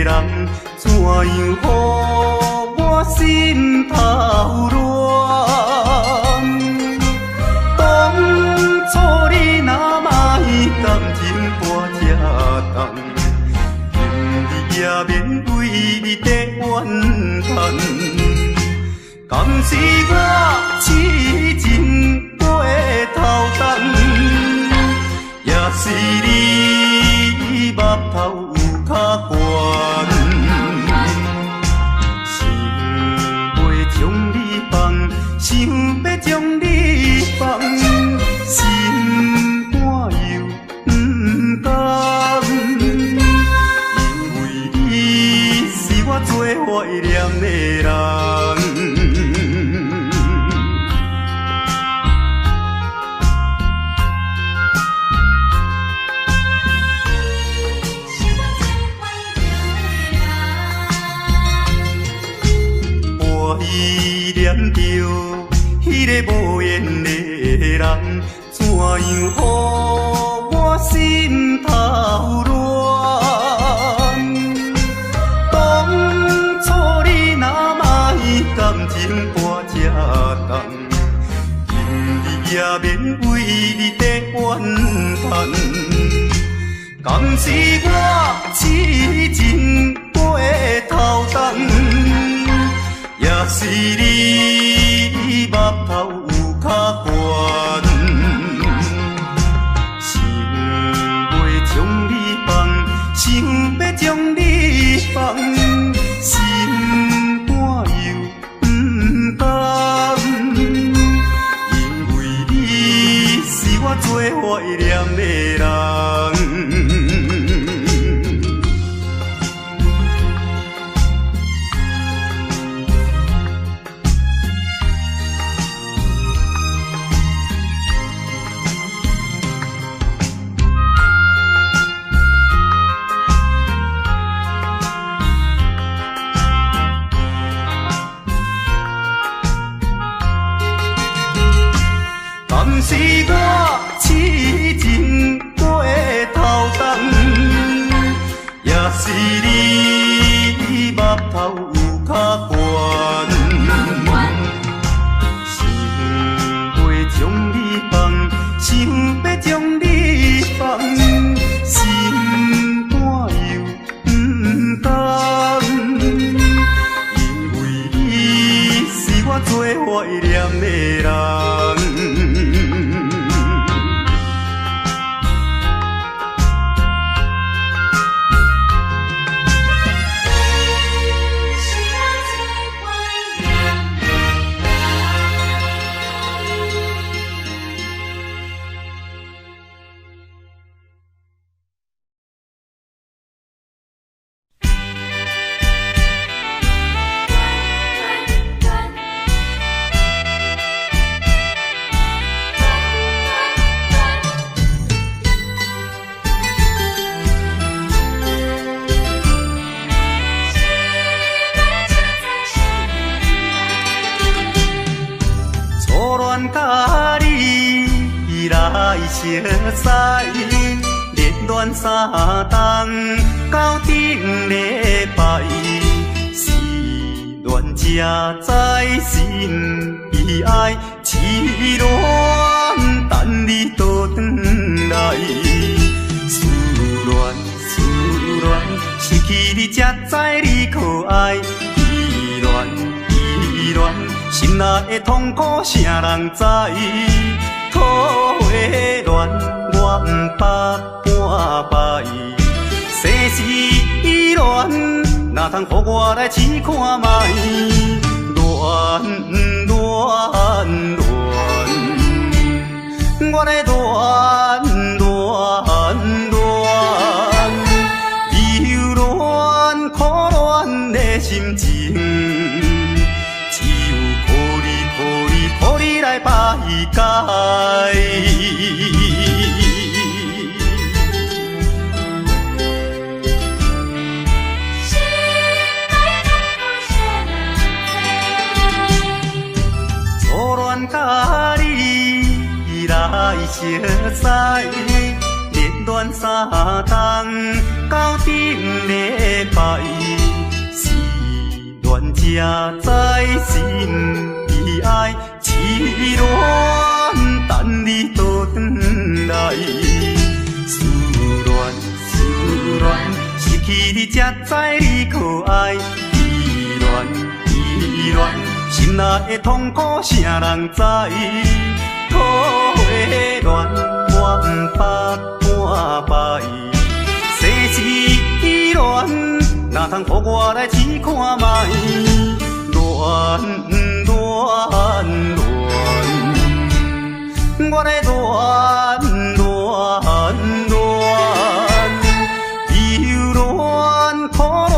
人，怎樣予我心頭亂？當初你若莫感情跋這重，今日也免為你在怨嘆。敢是我痴情過頭重，也是你目頭有較懸。想欲將你放，想欲將你放，心肝又毋甘，因為你是我最懷念的人。懷念著彼个無緣的人，怎樣予我心頭亂？當初你若莫感情跋這重，今日也免為你在怨嘆。敢是我痴情過頭重，也是你目頭有較懸。想欲將你放，想欲將你放，心肝又毋甘，因為你是我最懷念的人。敢是我痴情過頭重，也是你目頭有較懸。想欲將你放，想欲將你放，心肝又毋甘，因為你是我最懷念的人。熟似，热恋三冬到顶礼拜，失恋才知心悲哀，痴恋等你倒转来。思恋思恋，失去你才知你可愛，依戀依戀，心內的痛苦啥人知？桃花恋，我毋捌半摆。世事依恋，哪通予我來試看覓？恋恋恋，我咧恋恋恋，留恋苦恋的心情，只有苦你苦你苦你來排解。初戀佮你來熟似，熱戀三冬到頂禮拜，才知心悲哀。痴恋等你倒转來，思戀思戀，失去你才知你可愛。依戀依戀，心內的痛苦啥人知？桃花戀，我毋捌半擺。世事依戀，哪通予我來試看覓？戀戀戀，我來戀戀戀，留戀苦戀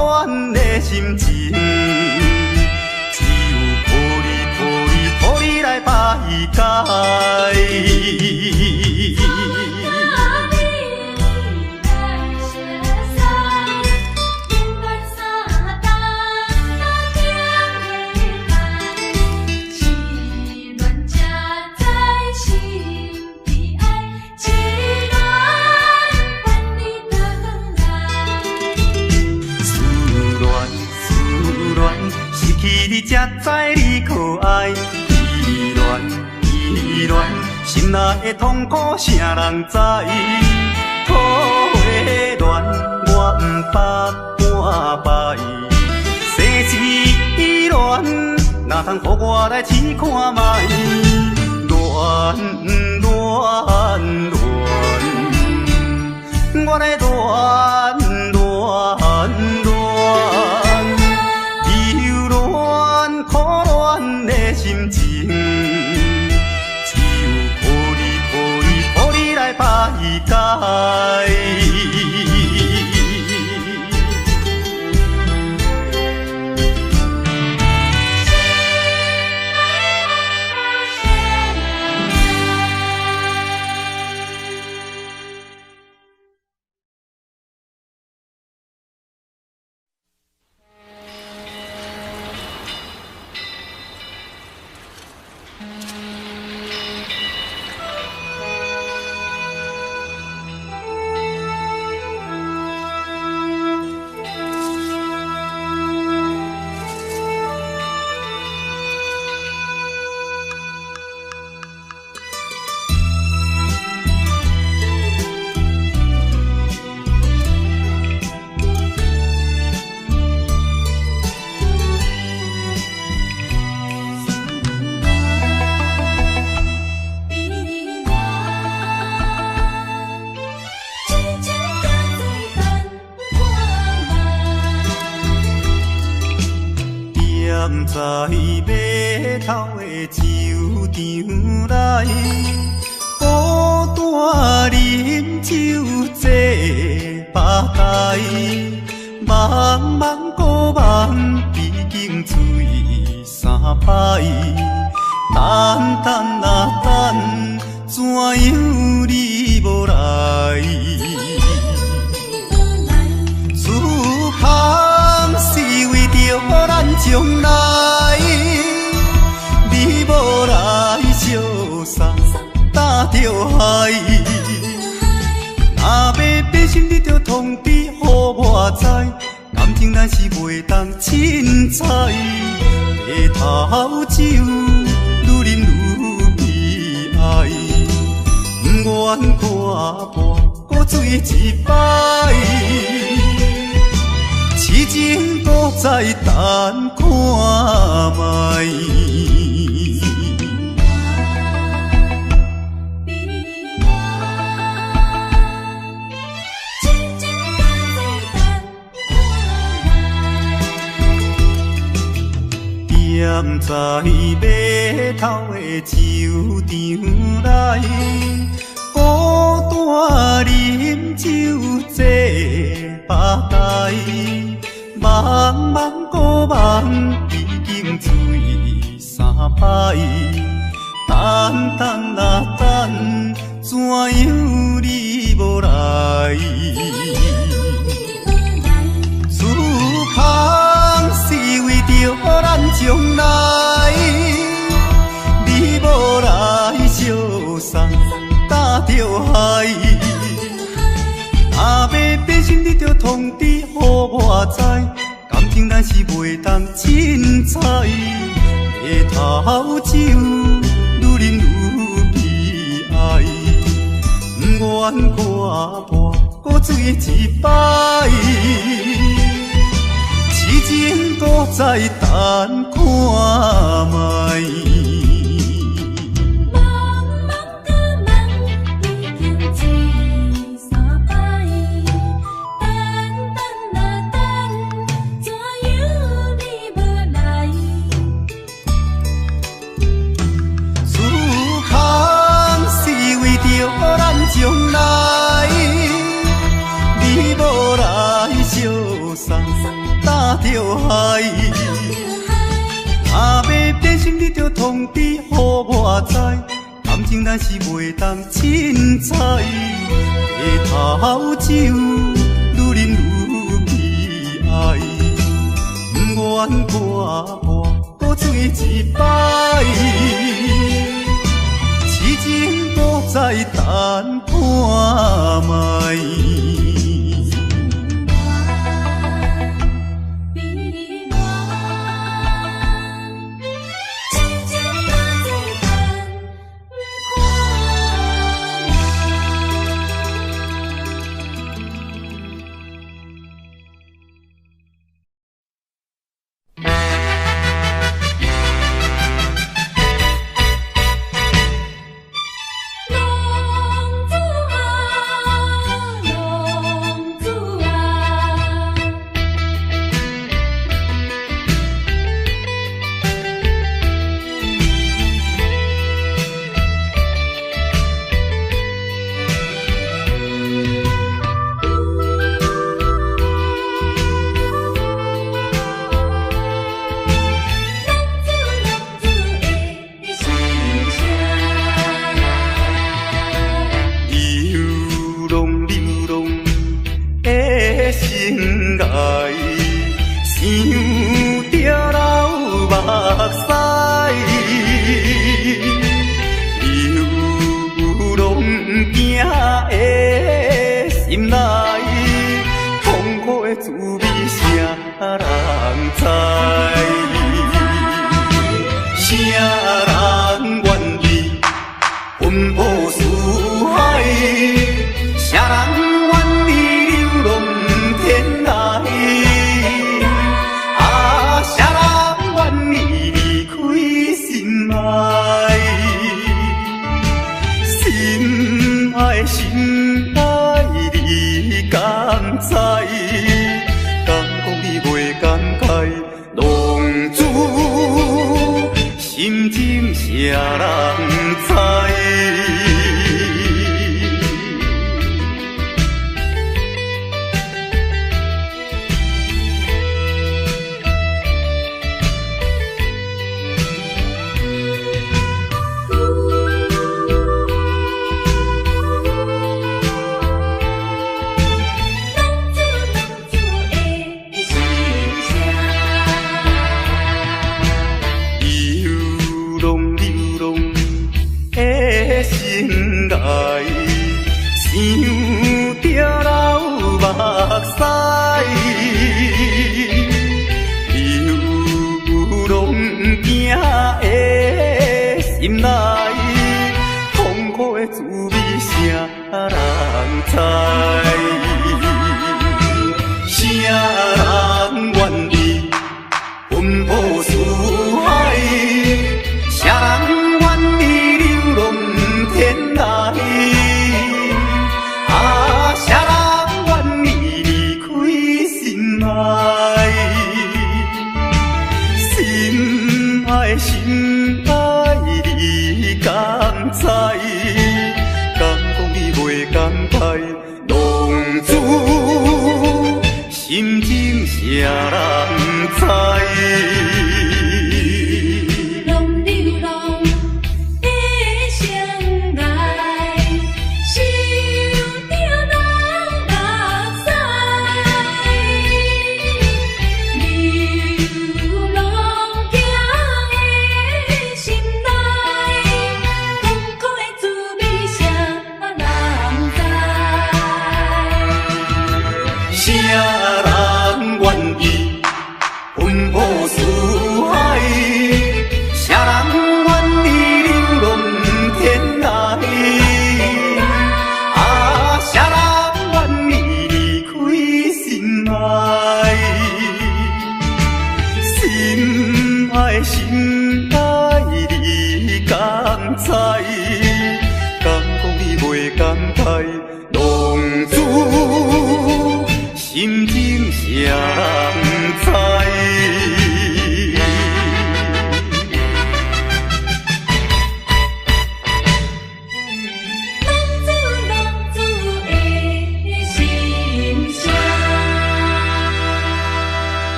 的心情，只有靠你靠你靠你來排解。你才知你可愛，依戀依戀，心內的痛苦啥人知？桃花戀，我毋捌半擺。世事依戀，哪通予我來試看覓？戀戀戀，我來戀戀戀。的心情，只有靠你靠你靠你來排解。踮在码头的酒场内，孤单饮酒坐吧台，茫茫孤梦已经醉三摆，等等啊等，怎样你无来？此空是为著咱将来，你无来相送担著海。若欲变心，你著通知予我知，感情咱是袂当凊彩。白头酒愈饮愈悲哀，不愿看破搁醉一摆。痴情搁再等看觅。踮在码头的酒场内，孤单饮酒坐吧台，茫茫孤梦已经醉三摆，等等啊等，怎样你无来？此空是为著咱将来，你无来相送担著海。若欲变心，你著通知予我知，感感情咱是袂當凊彩。白頭酒愈啉愈悲哀，毋願看破閣醉一擺，痴情閣再等看覓。茫茫個茫，已經醉三擺，等等啊等，怎樣你無來？時空是為著咱將來，你無來相送，擔著海。若欲變心，你著通知予我知，感情咱是袂當凊彩。白頭酒愈啉愈悲哀，毋願看破閣醉一擺，痴情閣再等看覓。悲願，痴情閣再等看覓。浪子啊，浪子啊！浪子浪子的心聲。流浪流浪的心愛，想著流目屎。流浪囝的心內，痛苦的滋味誰人知？誰人願意奔波四海？誰人願意流浪天涯？啊，誰人願意離開心愛？心愛心愛，你敢知？敢講你袂感慨？浪子心情誰人知？浪子浪子的心聲。流浪流浪的心愛，想著流目屎。流浪囝的心內，痛苦的滋味誰人知？誰人願意奔波四海？誰人願意流浪天涯？啊，誰人願意離開心愛？心愛心愛，你敢知？敢講你袂感慨？浪子心情誰人知？流浪流浪的心愛，想著流目屎。流浪囝的心內，痛苦的滋味誰人知？誰人願意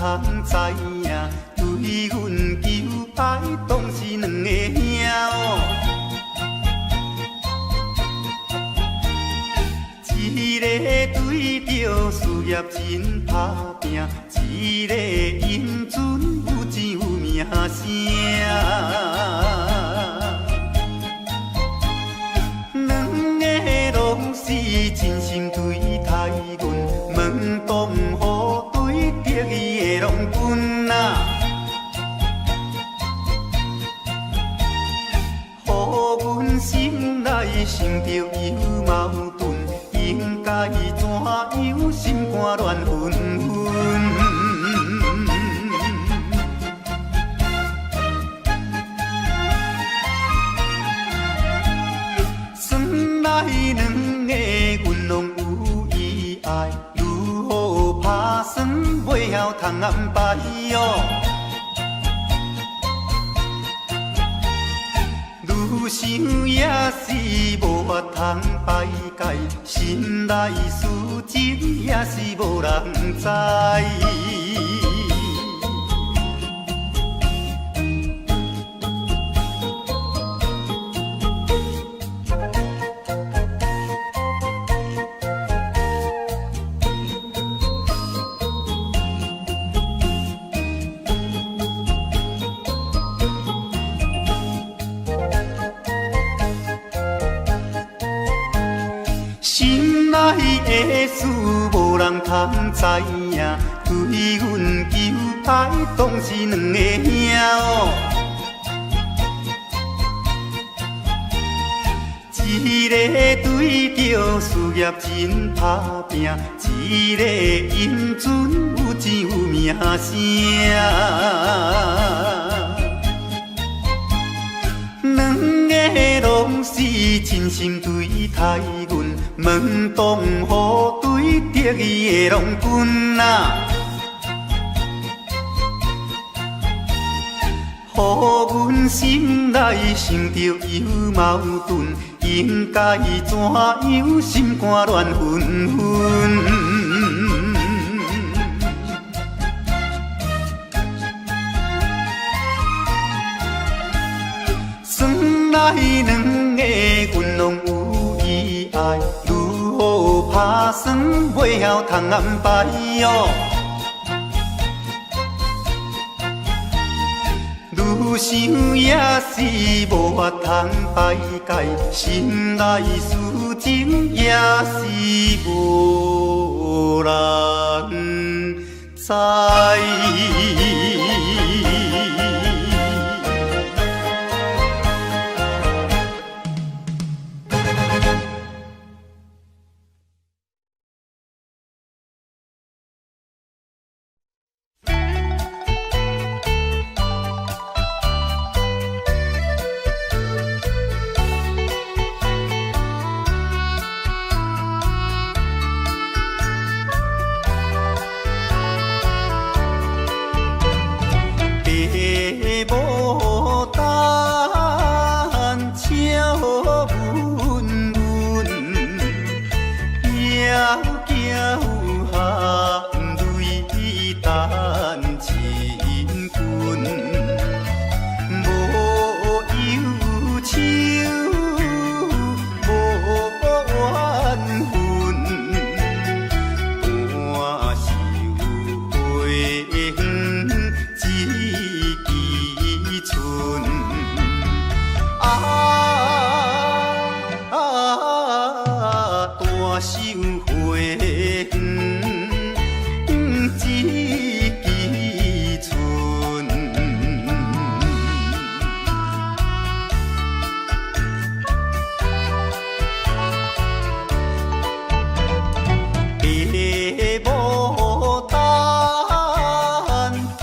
通知影，對阮求愛當是兩个兄哦。一個對著事業真拍拚，一個英俊有錢有名聲。兩个攏是真心對待阮，門當戶對得意的郎君啊，予阮心內想著有矛盾，應該怎樣心肝亂紛紛。算來兩个阮攏有意愛，如何拍算袂曉通安排哦。愈想也是無法通排解，心內事情也是無人知。心內的事無人通知影，對阮求愛當是兩个兄哦。一個對著事業真拍拚，一個英俊有錢有名聲。兩个攏是真心對待阮，門當戶對得意的郎君啊，予阮心內想著有矛盾，應該怎樣心肝亂紛紛。算來兩个阮攏有意愛，如何拍算袂曉通安排哦。愈想也是無法通排解，心內事情也是無人知。爸母等笑阮阮，枵惊含淚等親近，無憂愁，無怨恨，伴守花園一枝春。啊，大守花園一枝春。爸母等白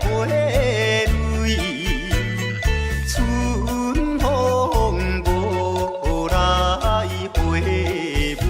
花蕊，春風無來花無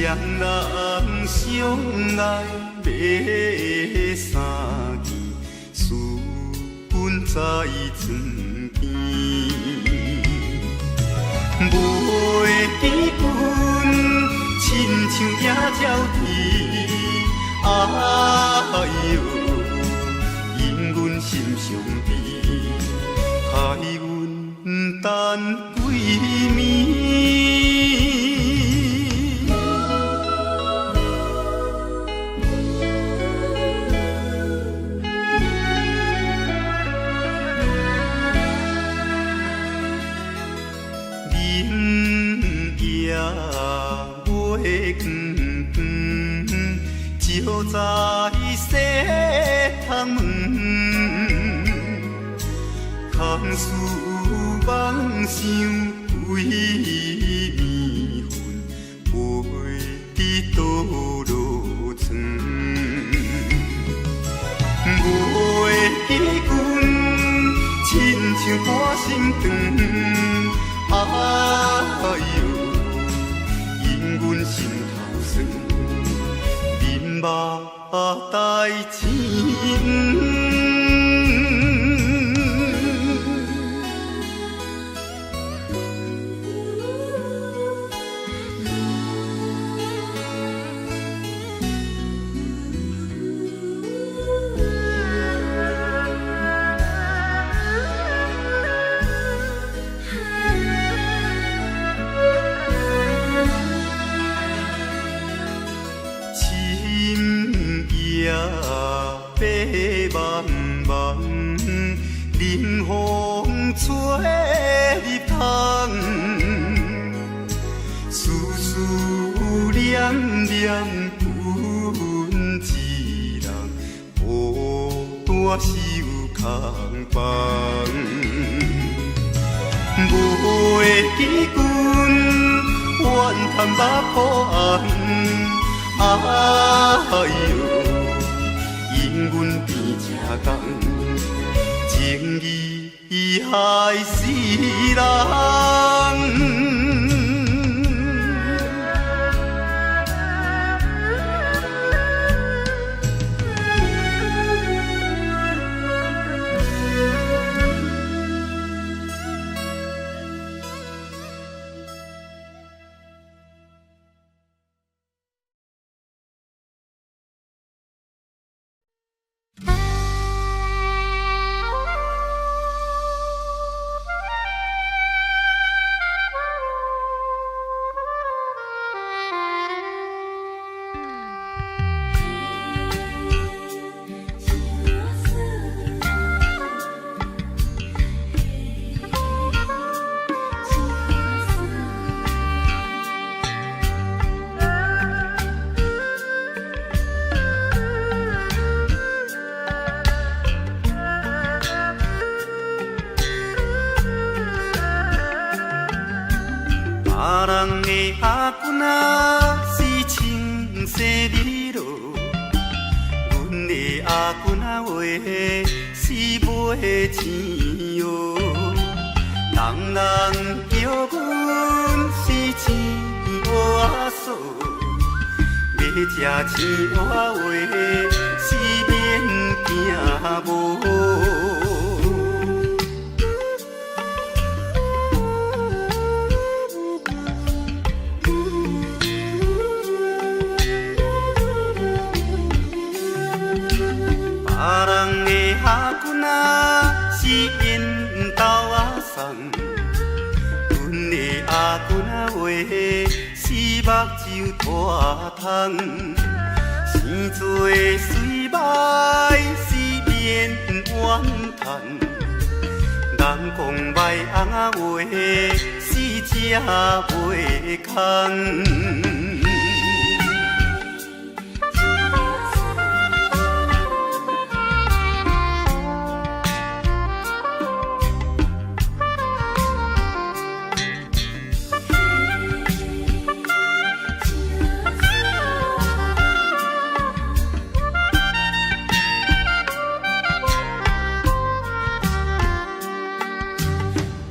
兩人相愛欲相見，思阮在床邊。袂記阮，親像野鳥啼，哎喲，因阮心傷悲，害阮等幾暝。眠夜袂光光，照在西窗门，空思妄想规暝魂，飞伫倒落床。袂記阮，親像半心腸。哎喲，因阮心頭酸，面目帶青。深夜白茫茫，冷風吹入窗，思思念念阮一人孤單守空房。袂記阮，怨叹目苦紅。哎喲，因阮變這工，情義害死人。別人的阿君仔是穿西美罗，阮的阿君仔話是袂青哟。人人叫阮是青蚵仔嫂，欲食青蚵仔話是免惊無。別人的阿君仔是緣投仔送，阮的阿君仔話是目睭脫窗，生做雖歹是免怨嘆，人講歹翁仔話是食袂空。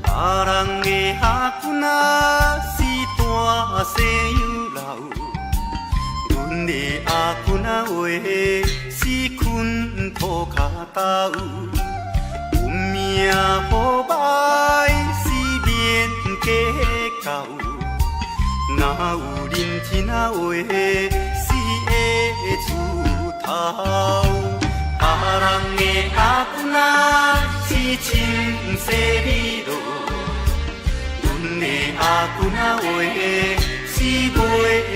別人的阿君仔是大西洋老，阮的阿公仔話是睏塗跤兜，運命好歹是免計較，若有認真仔話是會出頭。別人的阿公仔是穿西美羅，阮的阿公仔話是賣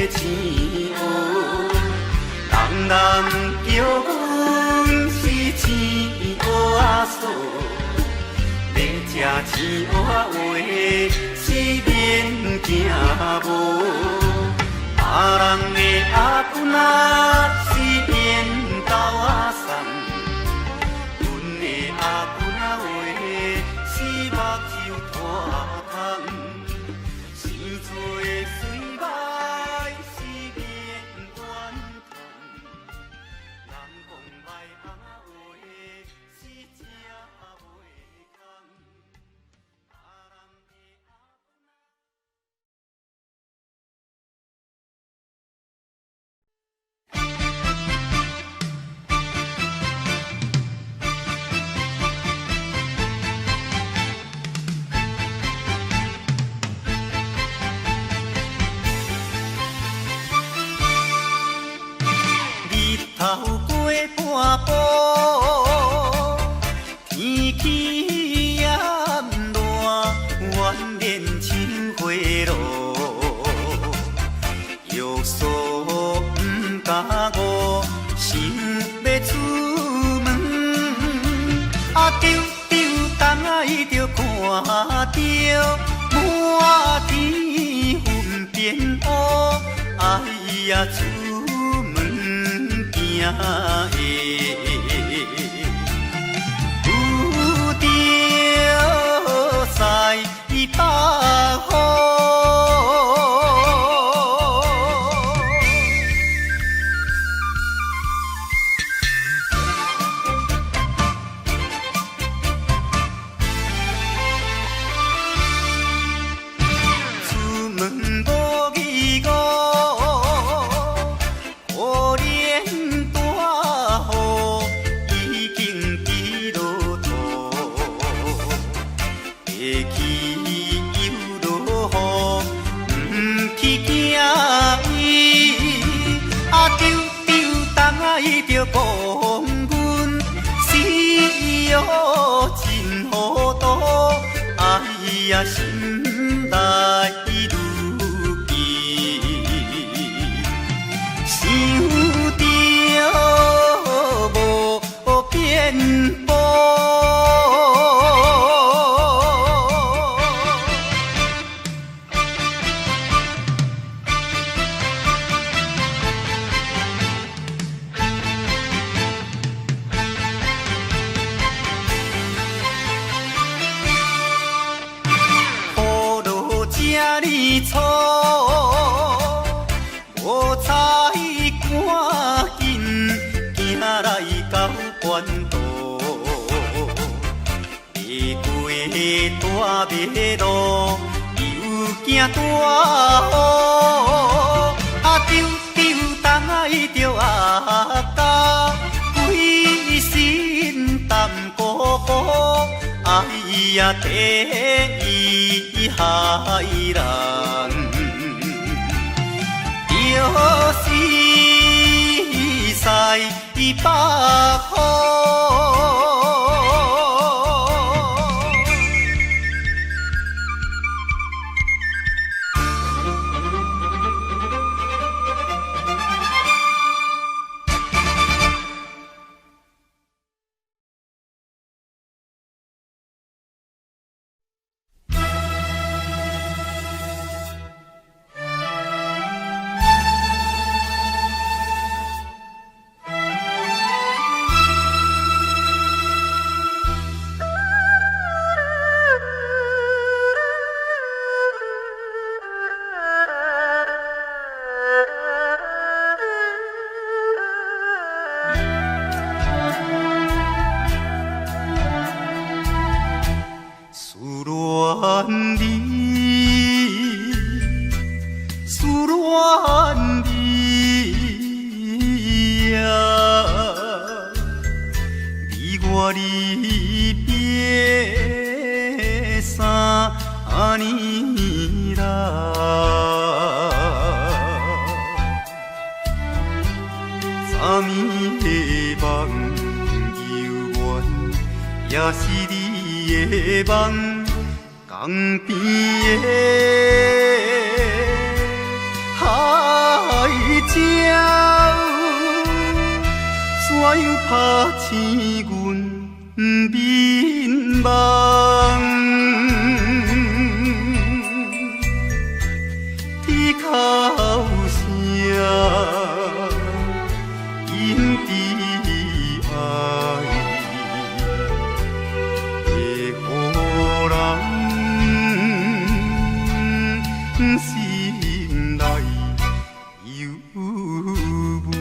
青蚵。人人叫阮是青蚵仔嫂，欲食青蚵仔話是免驚無。別人的阿公仔是緣豆仔送，阮的阿公仔話是目睭拖空，生做水歹是免怨叹，人講賣翁仔話是食袂空。別人的阿公日頭過半晡，天氣炎熱，怨連像火爐。約束毋敢誤，想欲出門，啊丟丟東仔伊就看著滿天雲變烏，哎呀出門驚會遇著西北風。出門無疑誤，可憐大雨已經佇落塗，下去又落雨，毋去驚伊。啊丟丟東仔伊就講阮是予真糊塗，哎呀心內愈記，想著無變步。雨落這呢粗，無彩趕緊行來到關渡，爬過大馬路，又驚大雨。啊丟丟東仔伊著阿甲，規身澹糊糊，哎呀第一害人，就是西北風。思戀你，思戀你，我離別3年啦。昨暝的夢猶原，也是你的夢，江邊的海鸟，怎樣拍醒阮眠夢？天哭声，因悲哀，会予人心内忧闷。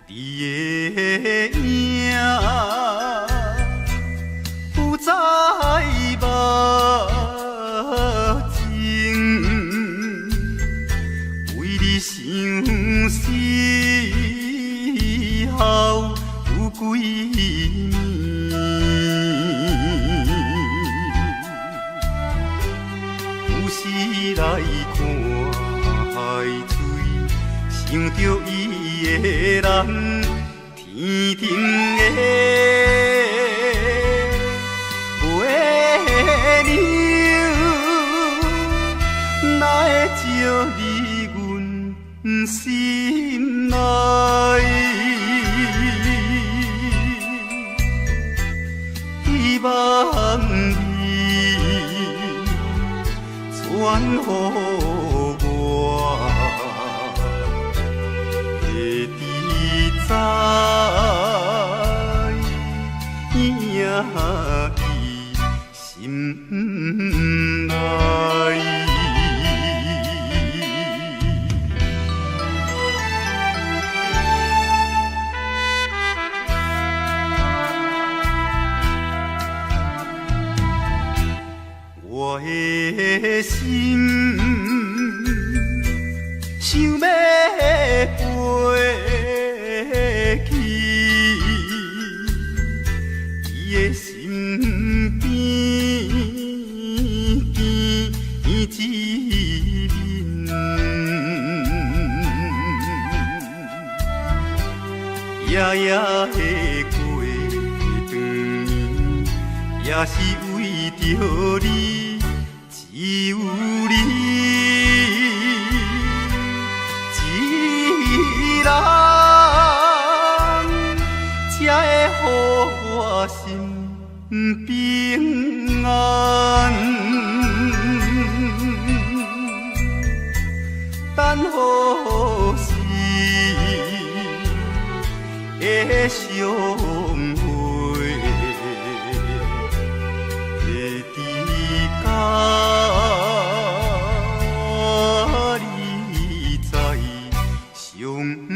你的影浮在目前，为你相思候有几暝，有时来看海水，想著伊的人，天顶的月娘，哪会照入阮心内？希望你传予我，会知知影伊心内。我的心想欲飞去，伊的身边见一面，夜夜的过长暝，也是为著你，只有你一人，才会予我心平安。等何时会相会？会知甲你再相会。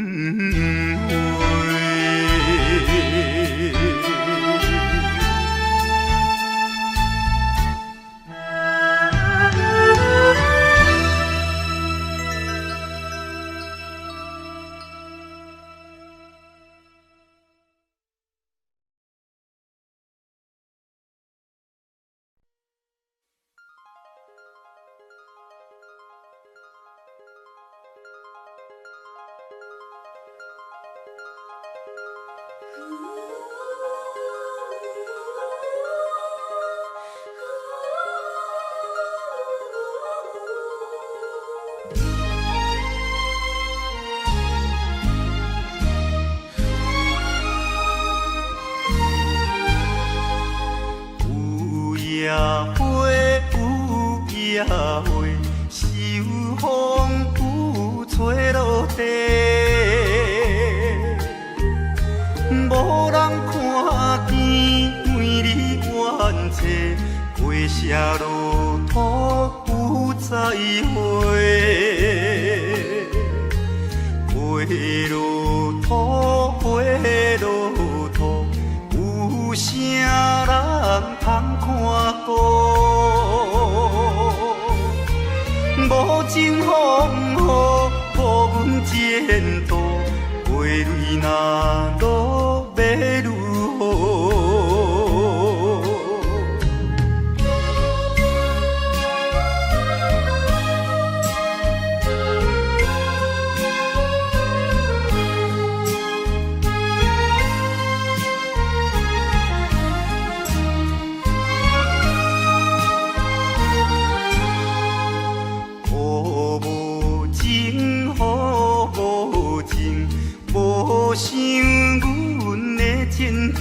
有野花，有野花，受風雨吹落地，無人看見，為你怨嗟，過社落土不再回。落土，花落土，有啥人通看顾？無情風雨，無阮前途，花蕊若落欲如何？雨無情，雨無情，無想阮的前程，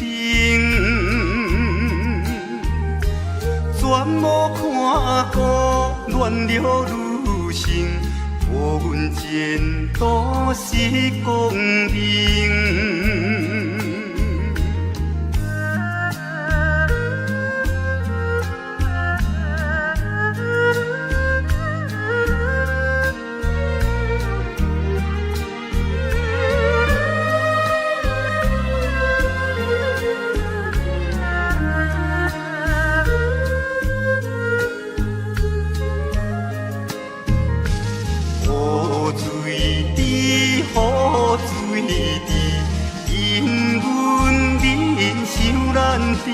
全無看顧亂了女性，予阮前途失光明。雨水滴，雨水滴，因阮面伤難治。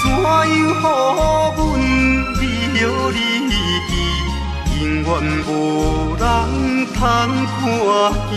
怎樣予阮美好離去，永遠無人通看見。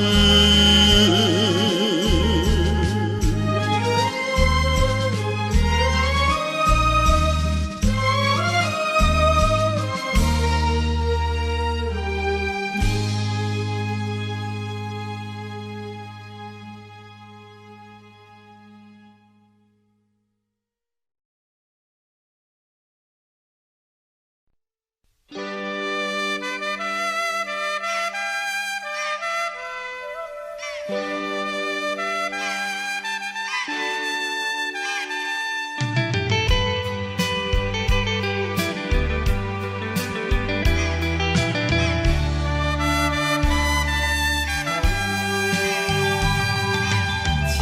凄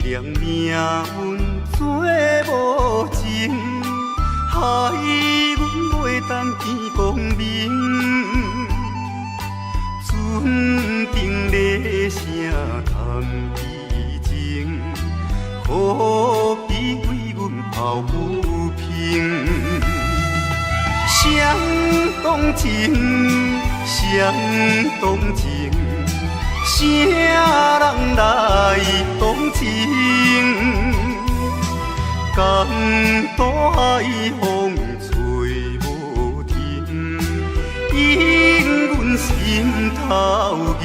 涼命運做無情，害阮袂當見光明。船頂咧聲談悲情，可比為阮抱不平。誰動情？誰動情？啥人來動情？江大風吹無停，引阮心頭硬。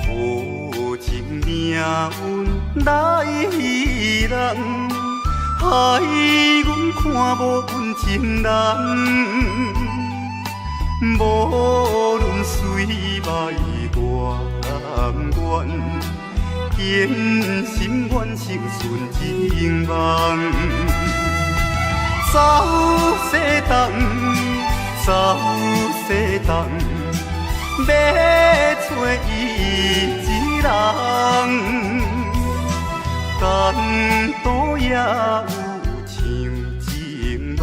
無情命運來人，害阮看無阮情人。無論水歹偌甘願，堅心願成純情夢。走西東，走西東，欲揣伊一人，江都也有像情夢，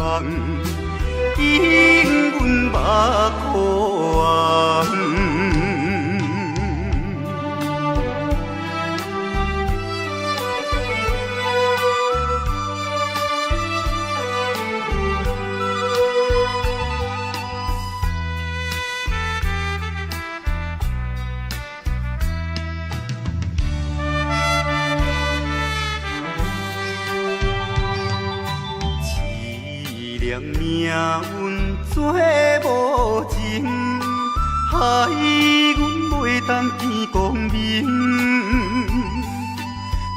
引阮目眶紅。凄涼命運做無情，害阮袂當見光明。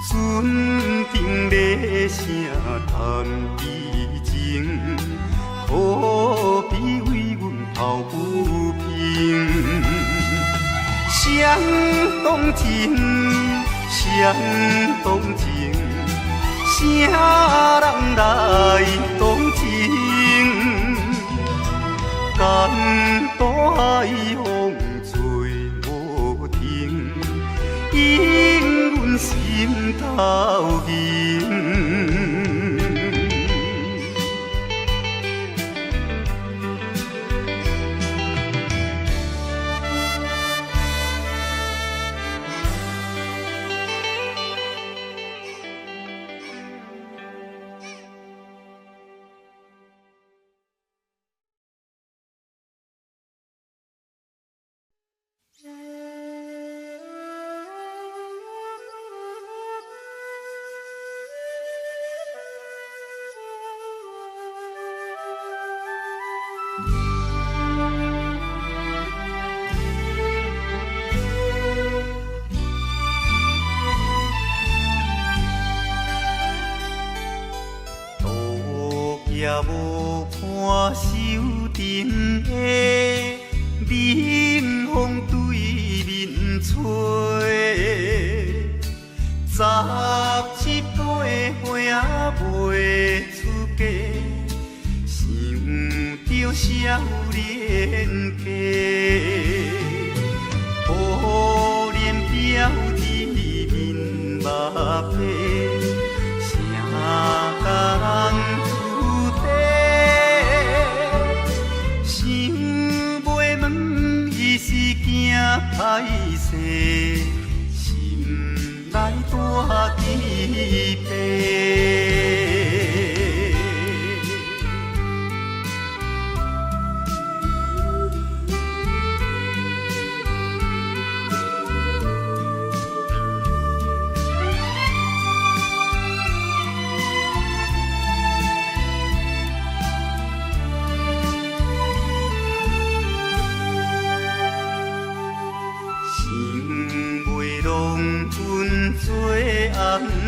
船頂咧聲談悲情，可比為阮抱不平。誰誰動情？誰動情？誰人來動情？江大海風吹無停，引阮心頭緊。也無伴守陣的，冷風對面吹。十七八歲仔未出嫁，想著少年家，乌臉標誌面目白，啥甲人歹勢，心內大起白。做翁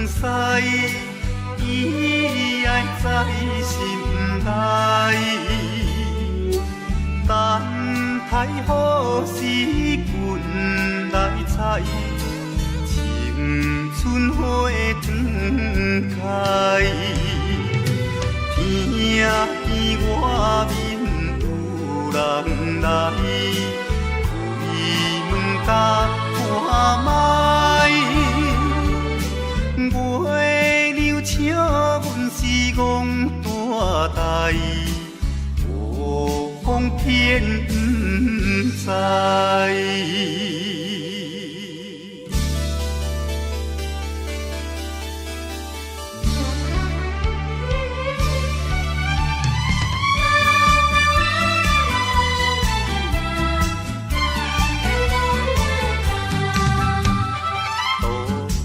婿，伊愛在心內。等待好時君來采，青春花展開。聽見外面有人來，開門共看覓。月娘笑阮是戆大呆，無風騙毋知。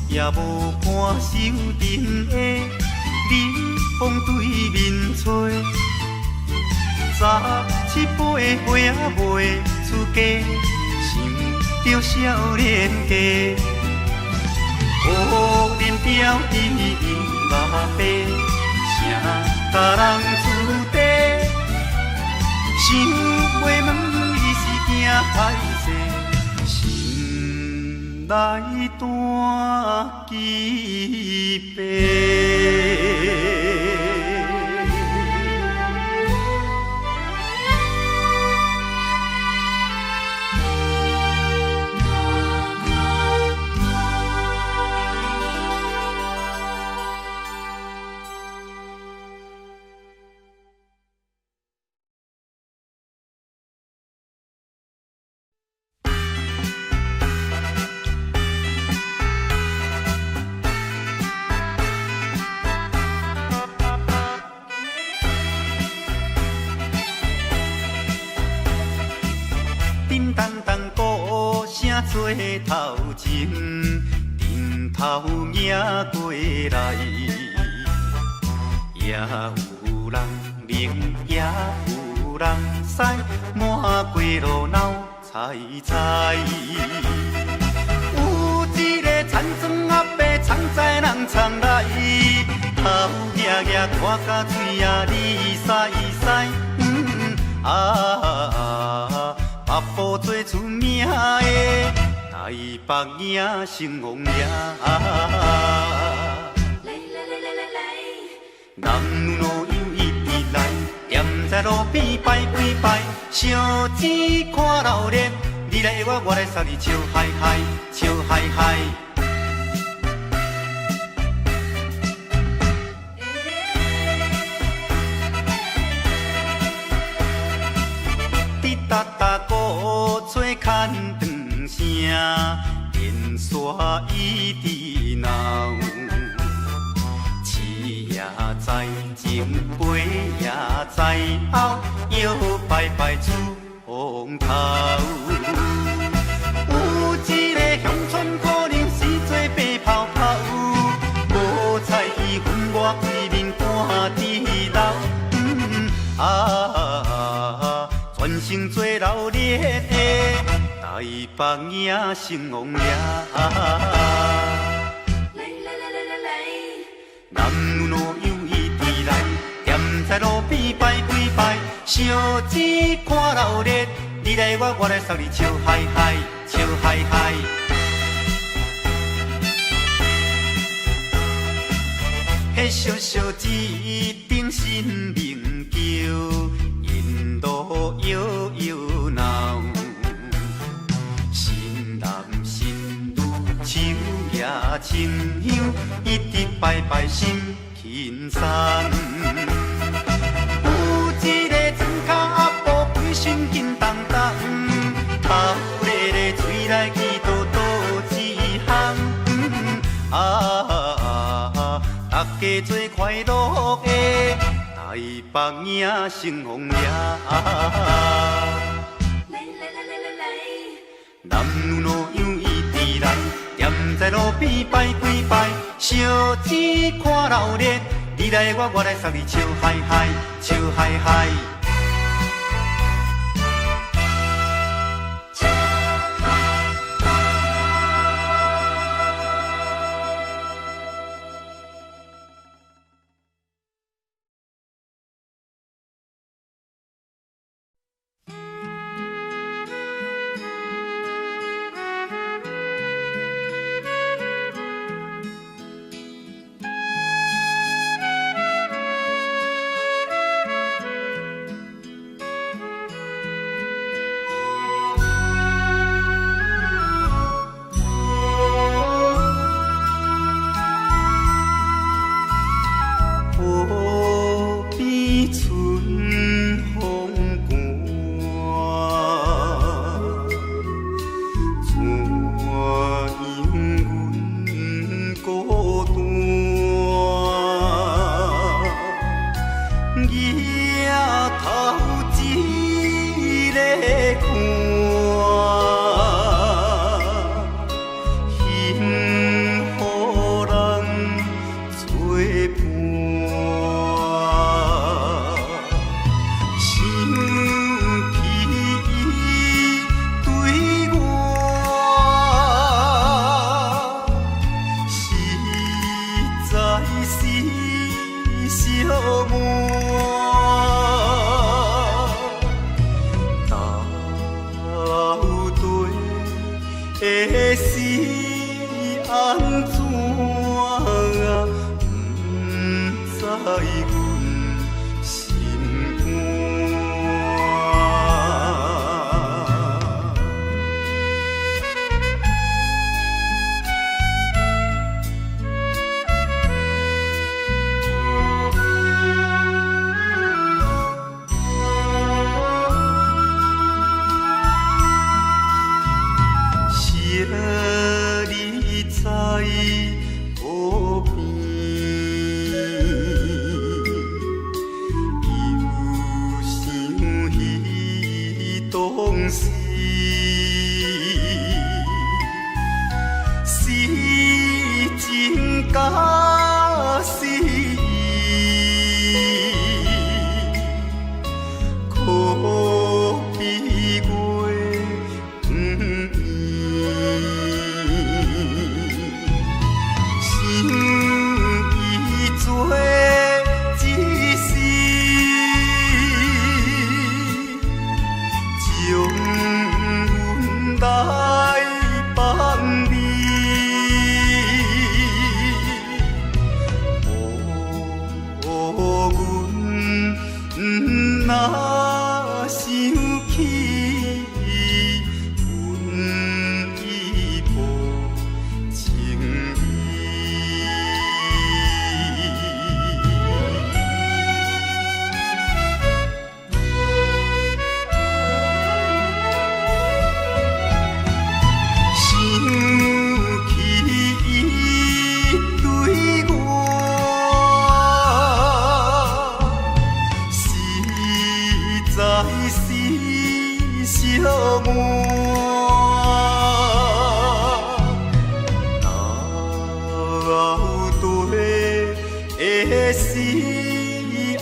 也無伴守陣的，冷風對面吹。十七八歲仔未出嫁，想著少年家。乌臉標誌面目白，啥甲人出地？想袂问伊是惊歹勢。心內大起白。做頭前，陣頭迎過來，也有人冷，也有人屎，滿街路鬧彩彩。有一個田庄阿伯，藏在人藏內，頭額額拖甲喙仔離屎屎，啊，北部最出名的台台北影成王爺。來來來來來來，男女老幼一直來，踮在路邊拜幾拜，小子看鬧熱，你來我，我來捒你笑嗨嗨，笑嗨嗨。滴答答鼓吹牵长声，电线一直闹。市也知，前辈也知，后摇摆摆出风头。有一个乡村姑娘是做白泡泡，无彩伊分我规面半滴流。啊，全城做闹热的台北影成王爺。來來來來來來，男女老幼一直來，踮在路邊拜幾拜，小子看鬧熱，你來我，我來捒你笑嗨嗨，笑嗨嗨。彼小小一顶新明桥，沿路摇摇闹。新男新女手也清香，一直拜拜心輕鬆。有一個庄跤阿婆規身緊當當，頭咧咧喙內祈禱倒一項。啊，大家做快樂的台北影成王爺。來來來來來來，男女老幼一直來，踮在路邊拜幾拜，小子看鬧熱，你來我，我來捒你笑嗨嗨，笑嗨嗨。笑嗨嗨。河邊春風寒，怎樣阮孤單？举頭一个看，幸予人做伴。想起伊對我，實在是寂寞。到底是按怎？不知阮心肝。惜你在河邊，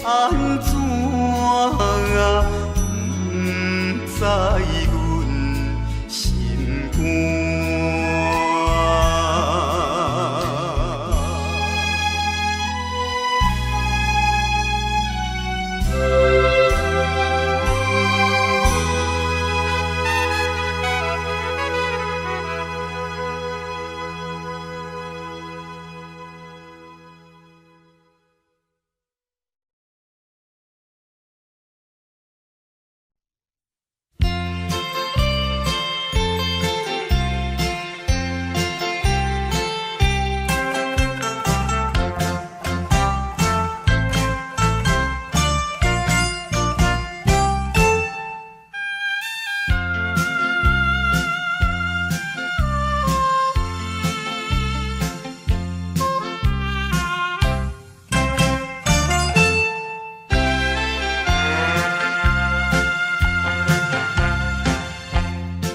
按怎？毋知阮心肝。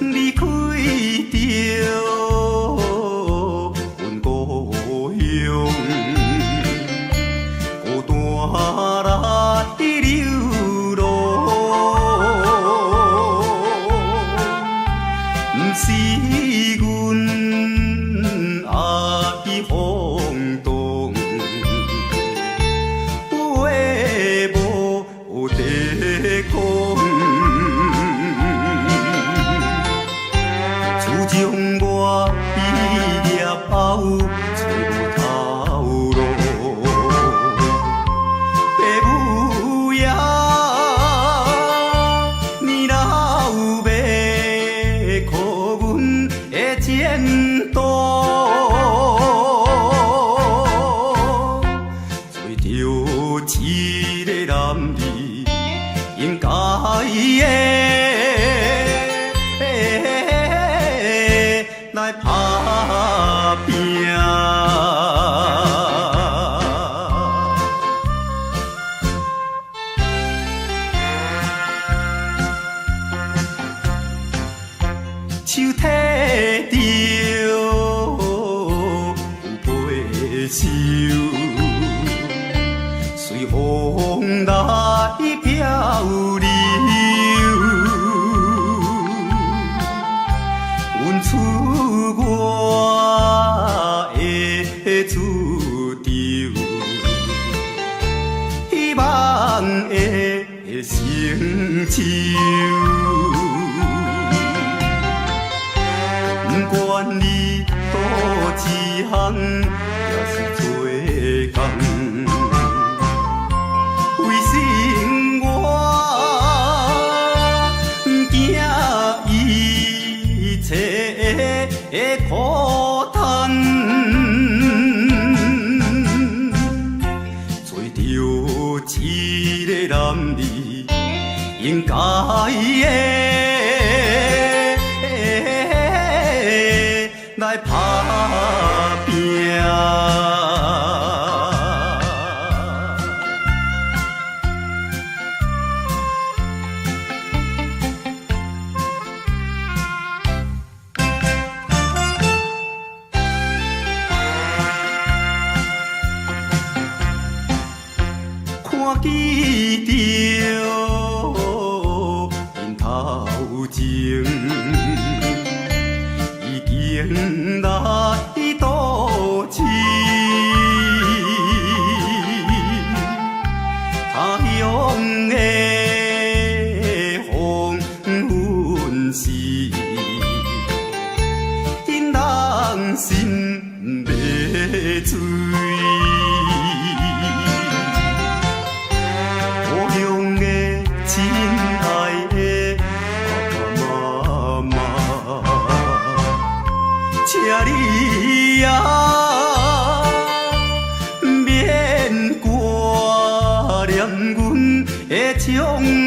離開著阮故鄉，孤單來流浪，毋是阮愛放蕩，話無得講。自從我畢業後，揣無頭路，爸母爺年老欲顧阮的前途，做著一個男兒應該的來拍拚。手提著有被袖，隨風來漂流。阮出我的主張，希望會成就。不管你佗一項，抑是做工，為生活毋驚一切的苦嘆，做著一個男兒應該的來拍拚。看見著𪜶頭前已經來都市，他鄉的黃昏時，𪜶人心袂醉。故鄉的親愛的爸爸媽媽，請你啊，免掛念阮的將來。